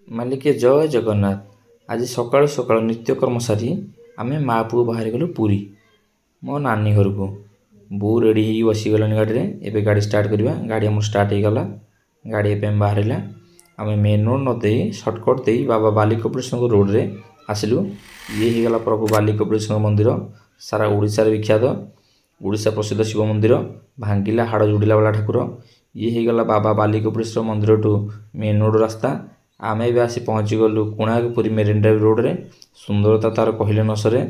ମାଲିକେ ଜୟ ଜଗନ୍ନାଥ। ଆଜି ସକାଳୁ ସକାଳୁ ନିତ୍ୟକର୍ମ ସାରି ଆମେ ମା ପୁଅ ବାହାରିଗଲୁ ପୁରୀ ମୋ ନାନୀ ଘରକୁ। ବୋଉ ରେଡ଼ି ହେଇକି ବସିଗଲାଣି ଗାଡ଼ିରେ। ଏବେ ଗାଡ଼ି ଷ୍ଟାର୍ଟ କରିବା। ଗାଡ଼ି ଆମର ଷ୍ଟାର୍ଟ ହେଇଗଲା। ଗାଡ଼ି ଏବେ ଆମେ ବାହାରିଲା। ଆମେ ମେନ୍ ରୋଡ଼ ନ ଦେଇ ସର୍ଟକଟ୍ ଦେଇ ବାବା ବାଲି କପିଳେଶ୍ୱରଙ୍କ ରୋଡ଼ରେ ଆସିଲୁ। ଇଏ ହେଇଗଲା ପ୍ରଭୁ ବାଲି କପିଳେଶ୍ୱର ମନ୍ଦିର, ସାରା ଓଡ଼ିଶାରେ ବିଖ୍ୟାତ, ଓଡ଼ିଶା ପ୍ରସିଦ୍ଧ ଶିବ ମନ୍ଦିର, ଭାଙ୍ଗିଲା ହାଡ଼ ଯୋଡ଼ିଲା ବାଲା ଠାକୁର। ଇଏ ହେଇଗଲା ବାବା ବାଲି କପିଳେଶ୍ୱର ମନ୍ଦିରଠୁ ମେନ୍ ରୋଡ଼ ରାସ୍ତା। ଆମେ ଏବେ ଆସି ପହଞ୍ଚିଗଲୁ କୋଣାର୍କ ପୁରୀ ମେରିନ୍ ଡ୍ରାଇଭ୍ ରୋଡ଼ରେ। ସୁନ୍ଦରତା ତାର କହିଲେ ନ ସରେ।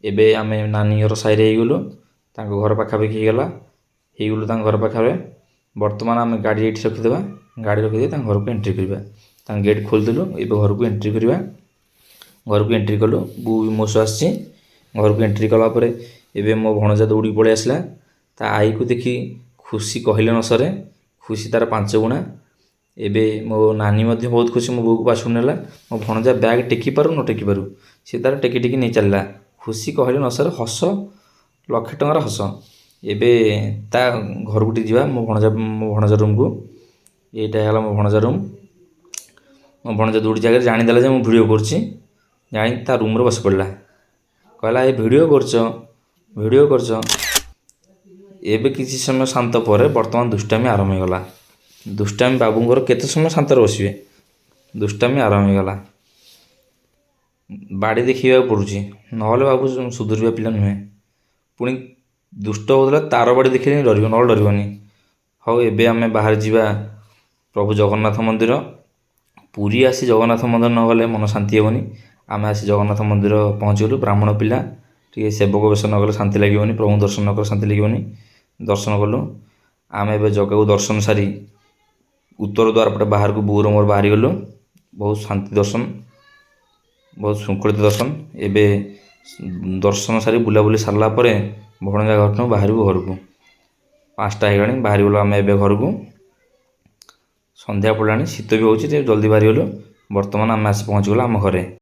ଏବେ ଆମେ ନାନୀ ଘର ସାହିରେ ହେଇଗଲୁ। ତାଙ୍କ ଘର ପାଖାପାଖି ହେଇଗଲା, ହେଇଗଲୁ ତାଙ୍କ ଘର ପାଖରେ। ବର୍ତ୍ତମାନ ଆମେ ଗାଡ଼ି ଏଇଠି ରଖିଦେବା। ଗାଡ଼ି ରଖିଦେଇ ତାଙ୍କ ଘରକୁ ଏଣ୍ଟ୍ରି କରିବା। ତାଙ୍କ ଗେଟ୍ ଖୋଲିଦେଲୁ। ଏବେ ଘରକୁ ଏଣ୍ଟ୍ରି କରିବା। ଘରକୁ ଏଣ୍ଟ୍ରି କଲୁ। ବୋଉ ବି ମୋ ସହ ଆସିଛି। ଘରକୁ ଏଣ୍ଟ୍ରି କଲା ପରେ ଏବେ ମୋ ଭଣଜା ଦୌଡ଼ିକି ପଳେଇ ଆସିଲା। ତା ଆଈକୁ ଦେଖି ଖୁସି କହିଲେ ନ ସରେ। ଖୁସି ତାର 5 ଗୁଣା। ଏବେ ମୋ ନାନୀ ମଧ୍ୟ ବହୁତ ଖୁସି। ମୋ ବୋଉକୁ ପାଛୋଟି ନେଲା। ମୋ ଭଣଜା ବ୍ୟାଗ୍ ଟେକି ପାରୁ ନ ଟେକି ପାରୁ, ସେ ତାର ଟେକି ଟେକି ନେଇ ଚାଲିଲା। ଖୁସି କହିଲେ ନ ସରେ। ହସ, ଲକ୍ଷେ ଟଙ୍କାର ହସ। ଏବେ ତା ଘରକୁ ଟିକେ ଯିବା, ମୋ ଭଣଜା ରୁମ୍କୁ। ଏଇଟା ହେଲା ମୋ ଭଣଜା ରୁମ୍। ମୋ ଭଣଜା ଦୌଡ଼ି ଜାଗାରେ ଜାଣିଦେଲା ଯେ ମୁଁ ଭିଡ଼ିଓ କରୁଛି। ଜାଣି ତା ରୁମ୍ରେ ବସି ପଡ଼ିଲା। କହିଲା, "ଏ ଭିଡ଼ିଓ କରୁଛ, ଭିଡ଼ିଓ କରୁଛ?" ଏବେ କିଛି ସମୟ ଶାନ୍ତ ପରେ ବର୍ତ୍ତମାନ ଦୁଷ୍ଟାମି ଆରମ୍ଭ ହେଇଗଲା। ଦୁଷ୍ଟାମି ବାବୁଙ୍କର କେତେ ସମୟ ଶାନ୍ତରେ ବସିବେ? ଦୁଷ୍ଟାମି ଆରମ୍ଭ ହେଇଗଲା। ବାଡ଼ି ଦେଖେଇବାକୁ ପଡ଼ୁଛି, ନହେଲେ ବାବୁ ସୁଧୁରିବା ପିଲା ନୁହେଁ। ପୁଣି ଦୁଷ୍ଟ ହେଉଥିଲା, ତାର ବାଡ଼ି ଦେଖିଲେ ହିଁ ଡରିବ, ନହେଲେ ଡରିବନି। ହଉ, ଏବେ ଆମେ ବାହାରି ଯିବା ପ୍ରଭୁ ଜଗନ୍ନାଥ ମନ୍ଦିର। ପୁରୀ ଆସି ଜଗନ୍ନାଥ ମନ୍ଦିର ନ ଗଲେ ମନ ଶାନ୍ତି ହେବନି। ଆମେ ଆସି ଜଗନ୍ନାଥ ମନ୍ଦିର ପହଞ୍ଚିଗଲୁ। ବ୍ରାହ୍ମଣ ପିଲା, ଟିକେ ସେବକ ବେଶ ନ ଗଲେ ଶାନ୍ତି ଲାଗିବନି। ପ୍ରଭୁଙ୍କୁ ଦର୍ଶନ ନ କଲେ ଶାନ୍ତି ଲାଗିବନି। ଦର୍ଶନ କଲୁ। ଆମେ ଏବେ ଜଗାକୁ ଦର୍ଶନ ସାରି ଉତ୍ତର ଦ୍ୱାର ପଟେ ବାହାରକୁ ବୋଉର ମୋର ବାହାରିଗଲୁ। ବହୁତ ଶାନ୍ତି ଦର୍ଶନ, ବହୁତ ଶୃଙ୍ଖଳିତ ଦର୍ଶନ। ଏବେ ଦର୍ଶନ ସାରି ବୁଲାବୁଲି ସାରିଲା ପରେ ଭଣଜା ଘରଠୁ ବାହାରିବୁ ଘରକୁ। 5ଟା ହେଇଗଲାଣି। ବାହାରିଗଲୁ ଆମେ ଏବେ ଘରକୁ। ସନ୍ଧ୍ୟା ପଡ଼ିଲାଣି, ଶୀତ ବି ହେଉଛି, ଟିକେ ଜଲ୍ଦି ବାହାରିଗଲୁ। ବର୍ତ୍ତମାନ ଆମେ ଆସି ପହଞ୍ଚିଗଲୁ ଆମ ଘରେ।